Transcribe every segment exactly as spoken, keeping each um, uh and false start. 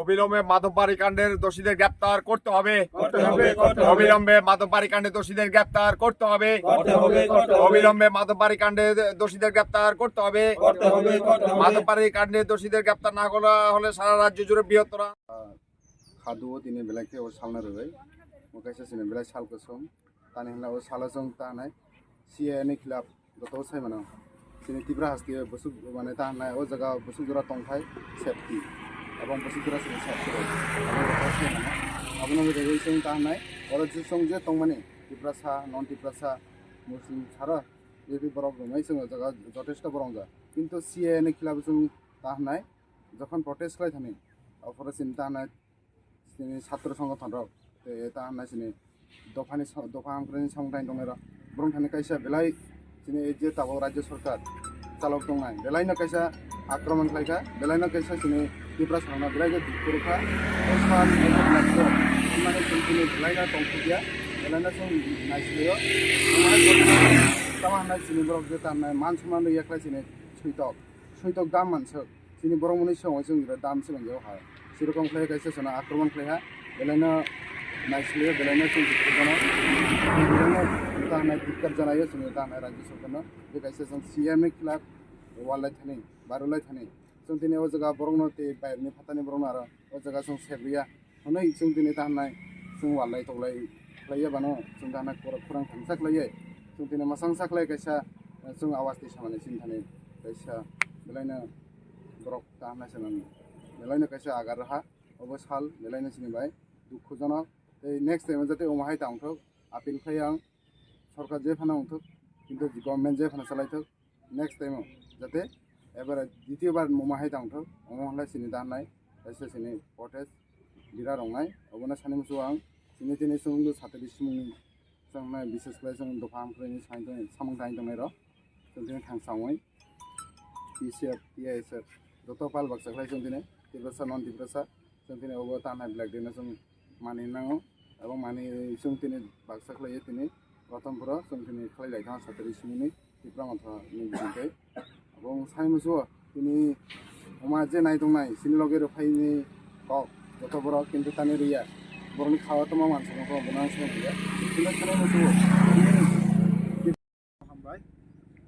অবিলম্বে মাধববাড়ি কাণ্ডের দোষীদের গ্রেপ্তার করতে হবে। করতে হবে, করতে হবে। অবিলম্বে মাধববাড়ি কাণ্ডের দোষীদের গ্রেপ্তার করতে হবে। করতে হবে, করতে হবে। অবিলম্বে মাধববাড়ি কাণ্ডের দোষীদের গ্রেপ্তার করতে হবে। করতে হবে, করতে হবে। মাধববাড়ি কাণ্ডের দোষীদের গ্রেপ্তার না করা হলে সারা রাজ্য জুড়ে বৃহত্তর Khadu o tini belai khe o salna rwgwi. Bo kaisa chini belai sal kwchwng. Tani hwnla o salo chwng ta hwnai C A A ni khilap joto sai mano. Chini Tripura haste bwswk mane ta hwnai o jaga bwswk jora tongthai safety. Abo bwswk jora chini safety rw. Abo joto sai mano. Abono rwgwi chwng ta hwnai oro je chwng je tongmani Tiprasa, non Tiprasa, Muslim sara, je borok rwmai chwng o jaga jotesto borok wngja. Kintu C A A ni khilap chwng ta hwnai jokhon protest khlai thani, aphuru chini ta hwnai chini chhatro songgothon rok, tei ta hwnai chini dophani so-, dopha hamkrai ni samung tangwi tongnai rok. Borok thani kaisa belai chini ei je tabuk rajya sarkar chalok tongnai, belai no kaisa akromon khlai kha, belai no kaisa chini Tiprasa rok no belai khe dukhu rw kha. O sal ni black box, hwnmani chwng chini belai no tong thok ya, belai no chwng nai sili o. Tamo hwnai chini borok je ta hwnai man somman rwya khlai chini switok, switok dam manswk. Chini borok mwnwi se ongwi chwng dam se manjak o hai. Sirokon khlai kaisa chwngno akromon khlai ha. Belaino naisli, belaino chwng dukhu jano. Belaino ta hwnai dikkat janaio chwngno ta hwnai rajya sarkarno. Je kaisa chwng C M ni khilaf wal lai thani, barulai thani. Chwng tini o jaga borokno tei bayarni phatani borokno aro o jaga chwng sep rwya. Hwnwi chwng tini ta hwnai chwng wal lai toklai khlaiya bano chwng ta hwnai khorang thangsa khlaiya. Chwng tini mwsangsa khlai kaisa chwng awas twi samani chini thani kaisa belaino borok ta hwnai se nang belaino kaisa agar raha obo sal belaino chini bai dukhujonok tei next time jate omo hai ta wngthok appeal khai ang sorkar je phano wngthok kintu government je phano chalaithok next time o jate ebare ditiyo bar omo hai ta wngthok omo hwnlai chini ta hwnai kaisa chini protest bira rongnai obono sani muchung ang chini tini chwng satri simung chwng nai bises khlai chwng dopha hamkrai ni samung tang tongnai rok chwng tini thang samui T C F, T I S F joto pal baksa khlai chwng tini Tiprasa non Tiprasa chwng tini obo ta hwnai black day no chwng mani nango abo mani chwng tini baksa khlai tini prothom phoro chwng tini khlai lai thang satri simung ni Tipra Motha ni bising tei abo wng sai musuo tini oma je nai tongnai chini loge rw phaini kok joto borok kintu tani rwya borokni khawa tongma mansa mokho bono ang swnam rwya kintu thani musuo tini hambai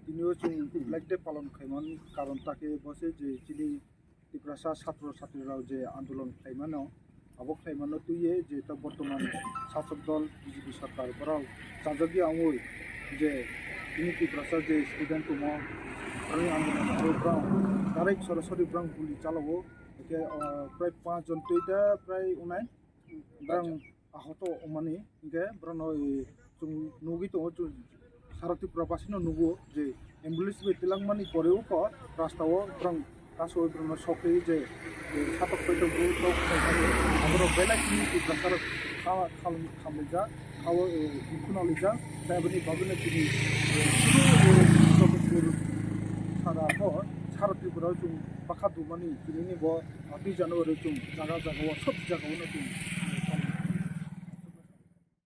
tini o chwng black day palon khaimani karon ta khe bo se je chini Tiprasa satro satrirok je andolon khlaimano, abo khlaimano twiwi je ta bortoman sasok dol B J P sarkar borok chajagya wngwi je tini Tiprasa je student tongmo, ani andolon o borok direct sorasori borok guli chalawo, hwnkhe, o, prai panch jon twi ta prai unai. Borok ahoto wngmani hwnkhe borokno, e, chwng nugwi tongo, chwng sara Tripura basino nugo je ambulance bai twlangmani pore o kho rasta o borok kaso borokno sokwi je, e, satok paitok borok tok khlaimani aborok belai chini Tiprasa rok kha-, khal-, khamlijak, khao, e, dukhu nanglijak, tei aboni bagwino chini, e, sara pho sara Tripura o chwng bakha dumani chini bo twi January chwng jaga jaga o sob jaga o no chwng